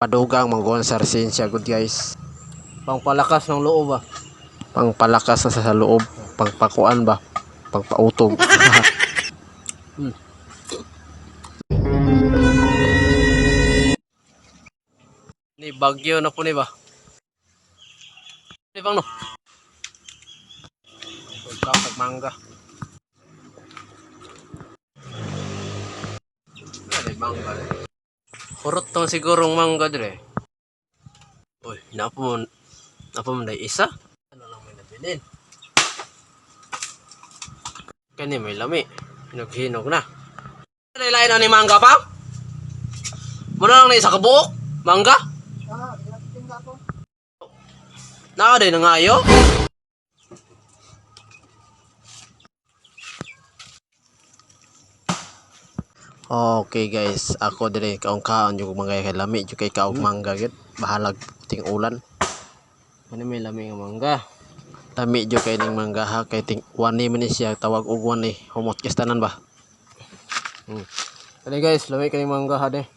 Padugang mangguan sa resensya good, guys. Pangpalakas ng loob ba? Pangpalakas na sa loob, pangpakuan ba, pangpautog. Ni Bagyo na po ni ba? Ni bang no? Pagkakag mangga. Ano mangga eh? Kurot tong sigurong mangga dire. Uy, napo mo na isa. Ano lang may nabilin. Kani may lami. Hinog-hinog na. Ano ilain na ni mangga pa? Muna lang na isa kabuok. Mangga? Naa din na ngayo. Okay guys, ako dire kaong kaon yung mangga kay lami jud kay kaog mangga gyud. Bahalag ting ulan. Ano may lami nga mangga? Lami jud kay ning mangga ha kay ting wani man ni siya tawag og wani. Humot kis tanan ba? Ano guys, lami kay mangga ha de.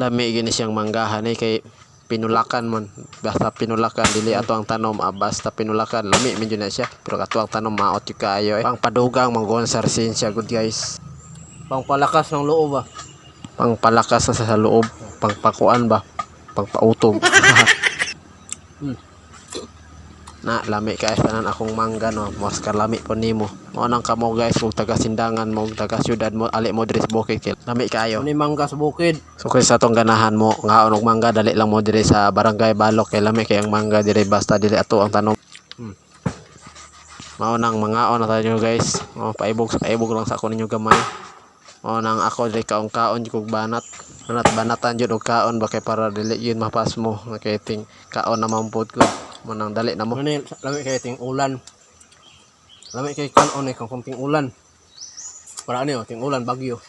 Lami gyud ni siyang mangga ha ni kay pinulakan man. Basta pinulakan dili ato ang tanom, basta pinulakan lami man jud na siya. Pero ato ang tanom maot jud kaayo eh. Pangpadugang mangguan sa resensya good, guys. Pangpalakas ng loob ba? Pangpalakas na sa loob, pangpakuan ba, pangpautog. Na lami kay tanan akong mangga no, mas kalami po nimo. Mao nang kamo guys, kung taga Sindangan mo, taga syudad mo, ali mo diri sa bukid kay lami kaayo. Ano yung mangga sa bukid? So kay sa atong ganahan mo ngaon og mangga, dali lang mo diri sa Barangay Balok kay lami kay ang mangga diri basta dili ato ang tanom. Mao nang mangaon na tayo guys. Oh, paibog sa paibog lang sa ako ninyo gamay. Mao nang ako diri kaong kaon jud kog banat. Banat banatan jud og kaon ba kay para dili yun mapasmo kay ting kaon na man pud ko. Mao nang dali na mo. Ano yung lami kay ting ulan? Lami kay kanon eh kung ting ulan. Para ano yun, ting ulan bagyo.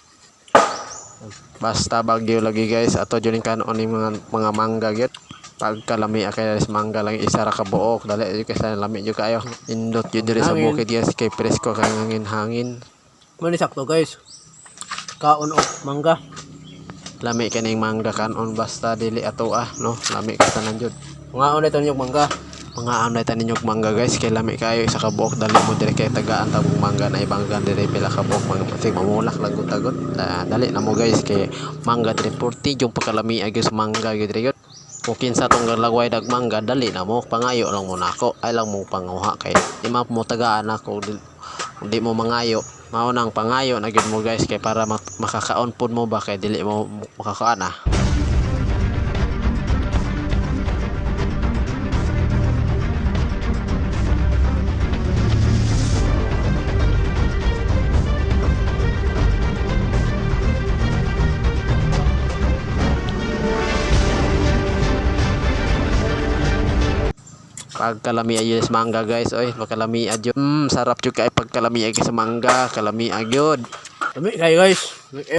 Basta bagyo lagi guys, ato jud ning kanon ning mga mangga gyud. Pagkalami kay sa mangga lang isa ra ka buok, dali jud kay sa lami jud kaayo. Indot jud diri sa Hangin. bukid guys kay presko kay hangin hangin. Mani sakto guys. Kaon og mangga. Lami kaning mangga kanon basta dili ato ah no, lami kay tanan jud. Ngaon na ito mangga. Mga anay tanin yung mangga guys kay lami kayo isa ka buok, dali mo diri kay tagaan tabong mangga na ibanggan diri pila ka buok mga sig mamulak lang gud tagot. Dali na mo guys kay mangga diri 40 yung pagkalami ay sa mangga gyud diri gyud. Kung kinsa tong lagway dag mangga, dali na mo pangayo lang mo nako ay lang mo panguha kay di man mo tagaan ako di, di mo mangayo. Mao nang pangayo na gyud mo guys kay para makakaon pud mo ba kay dili mo makakaan ah. Pagkalami ayun sa mangga guys, oy, pagkalami adyo. Sarap jud kay pagkalami ay sa mangga, kalami agyod. Lami kayo guys. Lami kayo.